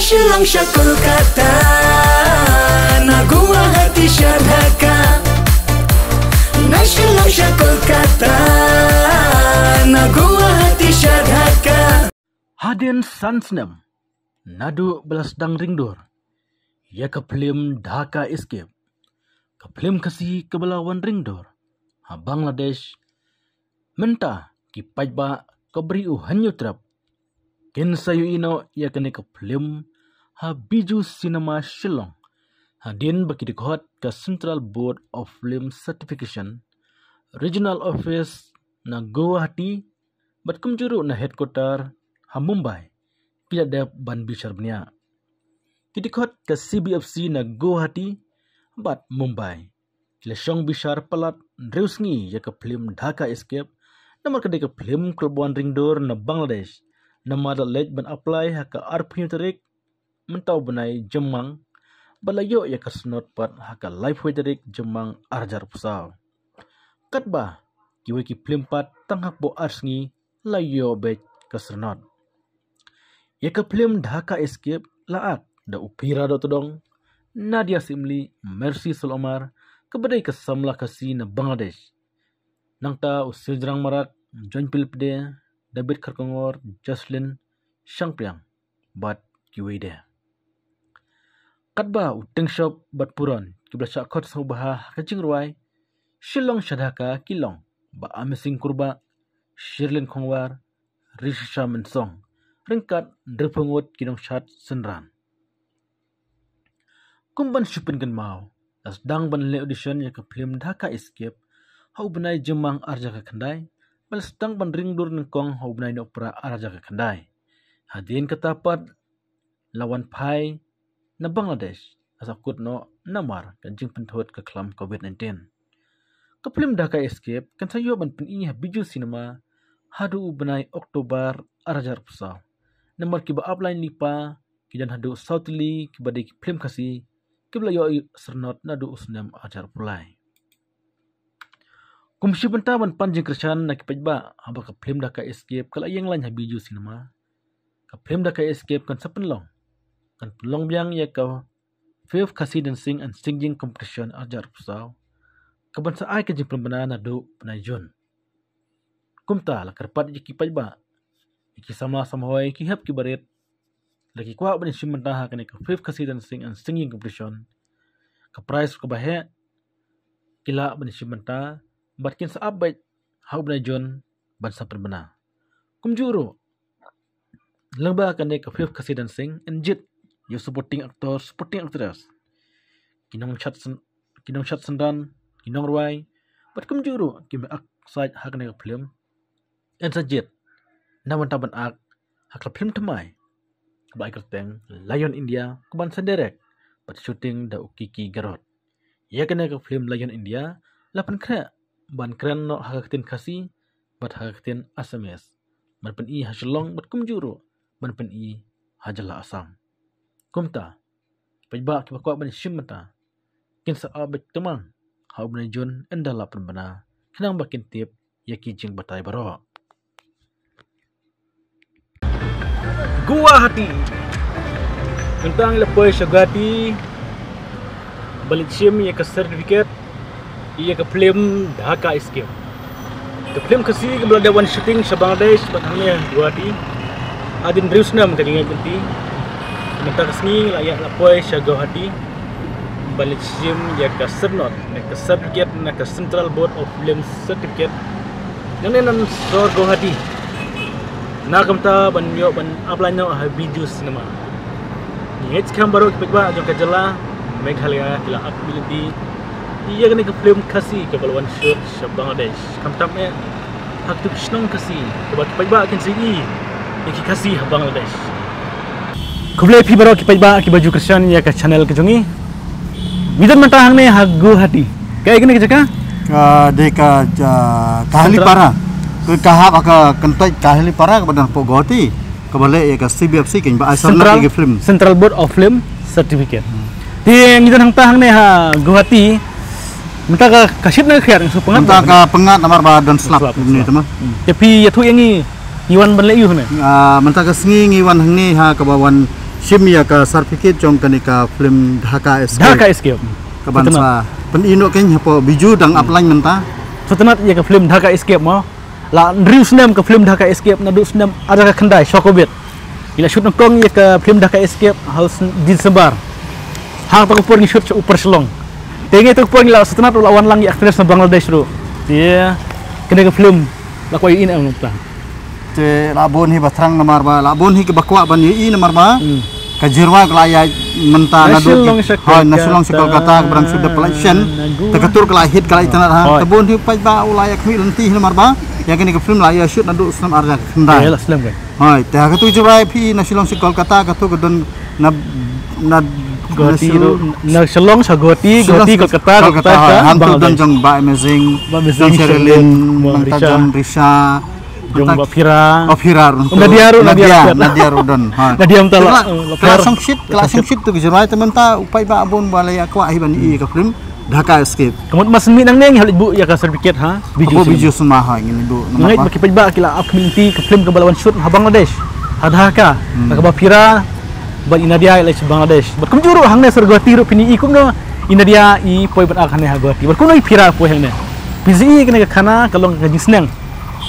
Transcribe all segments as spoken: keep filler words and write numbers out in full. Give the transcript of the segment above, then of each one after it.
Shillong sha Kolkata, na Guwahati sha Dhaka. Na Shillong sha Kolkata, na Guwahati sha Dhaka. Hadien san snem naduh ba la sdang ring dur ïa ka phlim Dhaka Escape, ka phlim Khasi kaba la wan ring dur ha Bangladesh, mynta ki paidbah ka Bri U Hynñiewtrep kin sa ïohi noh ïa kane ka phlim ha Bijou Cinema Shillong, hadien ba ki dkhot ka Central Board of Film Certification, Regional Office na Guwahati bad kumjuh ruh na Headquarter ha Mumbai ki la dep ban bishar bniah. Ki dkhot ka C B F C na Guwahati bad Mumbai ki la shong bishar palat hynriew sngi ïa ka phlim Dhaka Escape, namar ka dei ka phlim kaba la wan ring dur na Bangladesh, namar la leit ban apply ha ka arphew tarik mynta u bnai Jymmang, bad la ïoh ïa ka snot pat ha ka laiphew tarik Jymmang arhajar arphew saw. Katba kiwei ki phlim pat tang hapoh ar sngi la ïoh beit ka snot. Ïa ka phlim Dhaka Escape la act da u Phira Dohtdong, Nadia Syiemlieh, Mercy Syllomar, kaba dei ka samla Khasi na Bangladesh. Nangta u Sirjrang Marak, Joypal Pde, David Kharkongor, Jocelyn Shangpliang bad kiwei de. Katba u Tengshop bad Puron kiba la shah khot sngewbha ha ka jingrwai Shillong sha Dhaka ki long Bah Amesing Kurbah, Shirlyn Khongwar, Rishisha Mynsong, ryngkat hynriewphew ngut ki nongshad synran. Kum ban shu pynkynmaw, la sdang ban leh audition ïa ka phlim Dhaka Escape ha u bnai Jymmang arhajar khatkhyndai, bad la sdang ban ring dur nyngkong ha u bnai Nohprah arhajar khatkhyndai. Hadien kata pat la wan phai na Bangladesh, la sahkut noh namar ka jingpynthut ka khlam Covid nineteen. Ka phlim Dhaka Escape kan sa ïoh ban pyni ha Bijou Cinema haduh u bnai October arhajar arphew saw. Namar kiba ap line lypa ki don haduh saw tylli kiba dei ki phlim Khasi kiba la ïoh snot naduh u snem arhajar arphew lai. Kum shi bynta ban pan jingkyrshan na ki paidbah haba ka phlim Dhaka Escape ka la ïeng line ha Bijou Cinema, ka phlim Dhaka Escape kan sa pynlong, kan pynlong biang ïa ka Fifth Khasi Dancing and Singing Competition arhajar arphew saw, kaban sa ai ka jingpynbna naduh bnai June. Kumta la kyrpad ïa ki paidbah, ïa ki samla samhoi, ki hep ki barit, lada ki kwah ban ïashim bynta ha kane ka Fifth Khasi Dancing and Singing Competition, ka prize kaba heh ki lah ban ïashim bynta, bad kin sa ap beit ha u bnai June ban sa pynbna. Kumjuh ruh, lyngba kane ka Fifth Khasi Dancing yn jied ïa u supporting actor, supporting actress, ki nongshad syn-, ki nongshad synran, ki nongrwai, bad kumjuh ruh kiba act side ha kane ka phlim, yn sa jied na bynta ban act ha ka phlim thymmai kaba ai kyrteng Lion India, kaban sa direct bad shooting da u Kiki Garot. Ïa kane ka phlim Lion India la pynkhreh ban kren noh ha ka ktien Khasi bad ha ka ktien Assamese, ban pyni ha Shillong bad kumjuh ruh ban pyni ha jylla Assam. Kumta, paidbah kiba kwah ban ïashim bynta kin sa ap beit tymmen ha u bnai June ynda la pynbna, khnang ba kin tip ïa ki jingbatai baroh. Guwahati. Mynta ngi la poi sha Guwahati ban leit shim ïa ka certificate ïa ka phlim Dhaka Escape. Ka phlim Khasi kaba la dep wan shooting sha Bangladesh bad hangne Guwahati hadien hynriew snem ka jingïaid lynti. Mynta ka sngi la ïa la poi sha Guwahati ban leit shim ïa ka cert note, ïa ka certificate na ka Central Board of Film Certificate. Nangne na sor Guwahati. Na kumta ban ïoh ban apply noh ha Bijou Cinema. Ngi ngeit skhem baroh ki paidbah jong ka jylla Meghalaya ki la ap lynti ïa kane ka phlim Khasi kaba la wan shoot sha Bangladesh. Khamtam eh ha katu ka shnong Khasi kaba ki paidbah kin sa ïohi ïa ki Khasi ha Bangladesh. Khublei phi baroh ki paidbah kiba ju kyrshan ïa ka channel ka jong ngi. Ngi don mynta hangne ha Guwahati. Kaei kane ka jaka? Ka dei ka, ka Central. Kahalipara. Ka hap ha ka kyntoit Kahalipara kaba don hapoh Guwahati, kaba leh ïa ka C B F C, kaba ai syrnod ïa ki film. Central Board of Film Certificate. Hmm. Te ngi don hangta hangne ha Guwahati. Mynta ka, ka shit ne ka khiat, ngi shu pyngngad. Mynta ka pyngngad namar ba don slap. Slap, ni slap. Te ma. Hmm. Te phi ïathuh ïa ngi, ngi wan ban leh aiu hangne? Ah, mynta ka sngi ngi wan hangne ha kaba wan Shim ïa ka certificate jong kane ka film Dhaka Escape. Dhaka Escape. Ka ban sa pynïoh kein hapoh Bijou dang ap lain mynta. Sngewtynnat ïa ka film Dhaka Escape mo. La hynriew snem ka film Dhaka Escape naduh snem ar hajar khyndai sha Covid. Ngi la shoot nyngkong ïa ka film Dhaka Escape ha u December. Ha kato ka por ngi shoot sha Upper Shillong. Te ngi to ka por ngi la sngewtynnat la wan lang ïa actress na Bangladesh ruh. Te kane ka film la kwah ïohi na mynta. Te la bun hi ba thrang namar ba la bun hi kiba kwah ban ïohi namar ba ka jingrwai ka la ïaid mynta naduh na Shillong sha Kolkata ka brang suda pala shen. Te ka tur ka la hit ka la itynnat ha. Te bun hi paidbah u la ïa khmih lynti hi namar ba ïa kane ka film la ïa shoot naduh snem ar hajar khyndai. Hoi, te ha katu jingrwai phi na Shillong sha Kolkata katu ka don na na Guwahati ruh, na Shillong sha Guwahati, Guwahati Kolkata, Kolkata, Kolkata, hoi, ha tu don jong Bah Amazing, Bah Amazing, jong Sherilyn, Sherilyn, nangta jong Risha, jong Bah Phira. Oh, Phira ruh. Nadia ruh, Nadia, Nadia ruh don. Hoi. Nadia mynta la, la shongshit, la shongshit tu ka jingrwai te mynta u paidbah bun ba la ïa kwah hi ban ïohi ka film Dhaka Escape. Ka mut mar shen mih nangne ngi hap leit buh ïa ka certificate ha Bijou Cinema. Bijou Cinema ha ngi leit buh. Nga ngeit ba ki paidbah ki la ap khmih lynti ka film kaba la wan shoot ha Bangladesh, ha Dhaka. Kaba Phira bad i Nadia i la sha Bangladesh. Bad kumjuh ruh hangne sha Guwahati ruh phin ïohi kumno i Nadia i poi ban ak hangne ha Guwahati. Bad kumno i Phira poi hangne. Phi sa ïohi kane ka khana ka long ka jingsneng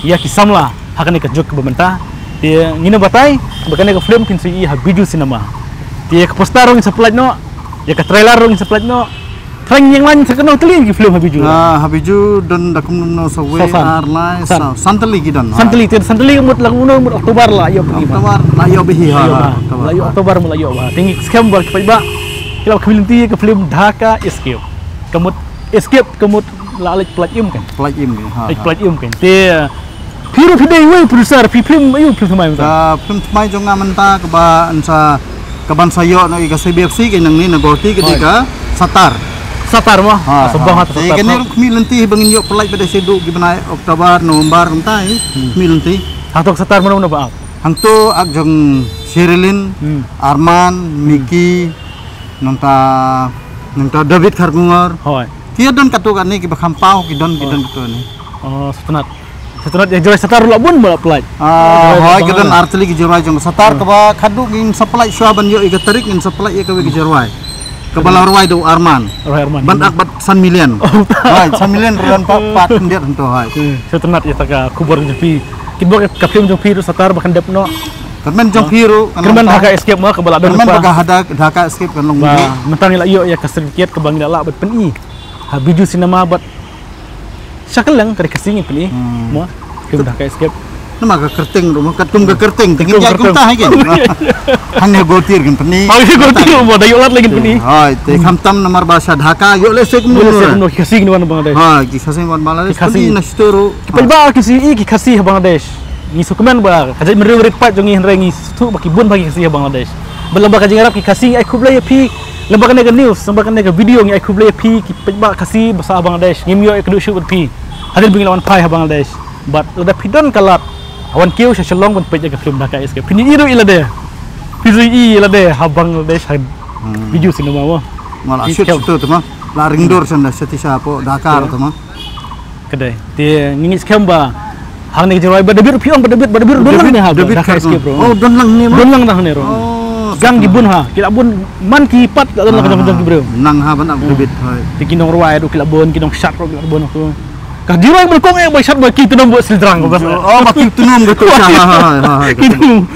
ïa ki samla ha kane ka juk kaba mynta. Te ngin ym batai ba kane ka film phin sa ïohi ha Bijou Cinema. Te ka poster ruh ngin sa pynlait noh, ïa ka trailer ruh ngin sa pynlait noh. Thrang ïeng lan sa kano tylli ki film ha Bijou. Ah, ha Bijou don da kumno sa wei ar lai sa san tylli ki don. San tylli, te san tylli mut la kumno mut October la ïoh bha. October la ïoh bha hi ha. La ïoh October mut la ïoh bha. Te ngi skhem ba ki paidbah ki la khmih lynti ka film Dhaka Escape. Ka mut Escape ka mut la leit pynlait im kan. Pynlait im kan. Leit pynlait im kan. Te phi ruh phi dei wei producer phi film aïu film thymmai mynta. Ka film thymmai jong nga mynta kaba yn sa Ka ban sa ïoh na ka C B F C ka nangne na Guwahati ka dei ka Satar. Satar mo? Ha, Satar. Te kane ruh khmih lynti ba ngin ïoh pynlait ba dei shaduh ki bnai October, November kumta hi. Khmih lynti. Hangto Satar mano mano ba ak? Hangto ak jong Sherilyn, Arman, Mickey, nangta nangta David Kharkongor. Hoi. Ki don katto katne kiba kham paw ki don ki don katto katne. Oh, sngewtynnat. Sngewtynnat ïa ka jingrwai Satar ruh la bun ba la pynlait. Ah, hoi, ka don ar tylli ka jingrwai jong ka Satar kaba khadduh ngin sa pynlait shuwa ban ïoh ïa ka tarik ngin sa pynlait ïa kawei ka jingrwai. Kaba la rwai da u Arman. Rwai Arman. Ban ak bad San Million. Hoi, San Million ruh don pat pat khyndiat hangto hoi. Sngewtynnat ïa kata ka khubor jong phi. Kit bok ka film jong phi ruh Satar ba kan dep noh. Kyrmen jong phi ruh. Kyrmen Dhaka Escape mo kaba la don. Kyrmen ba ka Dhaka Escape kan long. Mynta ngi la ïoh ïa ka certificate kaba ngi la lah ban pyni ha Bijou Cinema bad sha kylleng ka ri Khasi ngin pyni. Mo, film Dhaka Escape. Namar ka kyrteng ruh, ka tum ka kyrteng, te ngin ïa kumta ha kin. Hangne Guwahati kin pyni. Ha Guwahati mo da ïoh lad lagi pyni. Hoi, te khamtam namar ba sha Dhaka ïoh lehse kumno. Ïoh lehse kumno ki Khasi kin wan Bangladesh. Hoi, ki Khasi wan Bangladesh. Ki Khasi na shito ruh. Ki paidbah ki Khasi, ki Khasi ha Bangladesh. Ngi sngewkmen ba ka jaitbynriew rit pat jong ngi hynrei ngi sngewthuh ba ki bun ba ki Khasi ha Bangladesh. Bad lem bad ka jingïarap ki Khasi ngi ai khublei ïa phi. Lem bad kane ka news, lem bad kane ka video ngi ai khublei ïa phi ki paidbah Khasi ba sah ha Bangladesh. Ngim ïoh ïa ka duh shuh bad phi. Hadien ba ngi la wan phai ha Bangladesh. Bad lada phi don ka lad wan kiew sha Shillong ban peit ïa ka film Dhaka Escape. Phin ïohi ruh ïa lade. Phin ïohi ïa lade ha Bangladesh ha Bijou Cinema mo. Mo la shoot tu ma. La ring dur sha Dhaka tu ma. Ka dei. Te ngi ngeit skhem ba hangne ka jingrwai Bah David, phi ong Bah David, Bah David don lang ne ha Dhaka Escape ruh. Oh, don lang ne ma. Don lang ne ruh. Gang ki bun ha, ki la bun man ki pat la don lang jong jong ki briew. Nang ha ban ap David hoi. Te ki nongrwai ruh ki la bun, ki nongshat ruh ki la bun tu. Ka jingrwai ban kong eh ba shat ba ki tnum ba sdang ba. Oh, ba ki tnum ka tu sha ha ha ha. Ki tnum.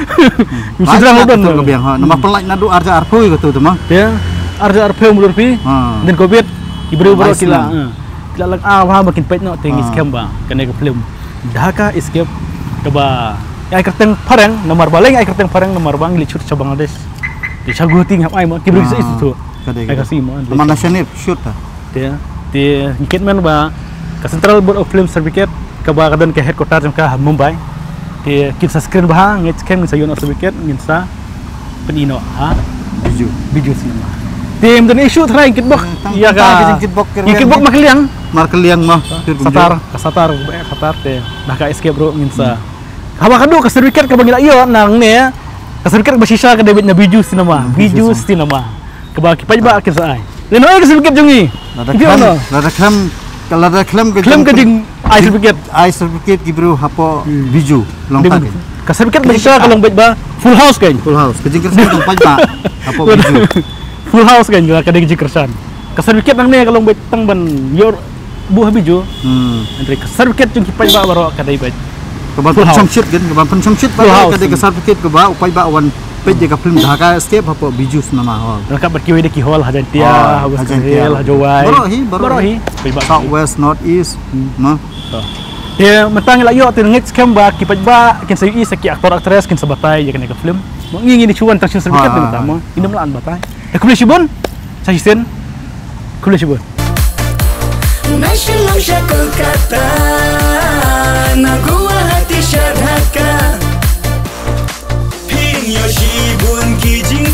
Sdang ba don ka biang ha. Namar pynlait naduh arja arphew ka tu ma. Ya. Arja arphew mudor phi. Den Covid. Ki briew baroh ki la. Ki la lang ah ba kin peit noh te ngi skhem ba kane ka film Dhaka Escape kaba ai kyrteng phareng namar ba leng ai kyrteng phareng namar ba ngi leit shoot sha Bangladesh. Te sha Guwahati ngam ai mo ki briew sa isu tu. Ai ka si mo. Mana shanip shoot ta. Te te ngi kit men ba ka Central Board of Film Certificate kaba ka don ka headquarter jong ka ha Mumbai. Te kin sa screen bha ngeit skhem ngin sa ïoh noh certificate ngin sa pyni noh ha Bijou. Bijou Cinema. Te ym don issue tharai kitbok ïa ka kitbok markylliang. Markylliang ma. Satar ka Satar ba Satar te Dhaka Escape ruh ngin sa. Haba ka dei ka certificate kaba ngi la ïoh nangne ka certificate ba shisha ka David na Bijou Cinema. Bijou Cinema. Kaba ki paidbah kin sa ai. Lehnoh ka certificate jong ngi. Lada khlem lada khlem lada khlem ka jing ai certificate. Ai certificate ki briew hapoh Bijou long ta. Ka certificate ba ka long beit ba full house kan. Full house. Ka jingkyrshan ka paidbah. Hapoh Bijou. Full house kan ka dei ka jingkyrshan. Ka certificate nangne ka long beit tang ban ïoh buh ha Bijou. Hmm. Hynrei ka certificate jong ki paidbah baroh ka dei beit. Ka ban pynshongshit kan, ka ban pynshongshit ba ka dei ka certificate kaba u paidbah wan peit ïa ka film Dhaka Escape hapoh Bijou Cinema Hall. Ryngkat bad kiwei de ki hall ha Jaintia, ha West Khasi Hills, ha Jowai. Baroh hi, baroh hi. South West, North East. Hmm. Te mynta ngi la ïoh te ngeit skhem ba ki paidbah kin sa ïohi sa ki actor actress kin sa batai ïa kane ka film. Mo ngi ngi shu wan tang shu certificate mynta mo. Ngim lah ban batai. Te khublei shibun. Sa shisien. Khublei shibun. National sha Kolkata, na Guwahati sha Dhaka. Phin ïoh shibun ki jing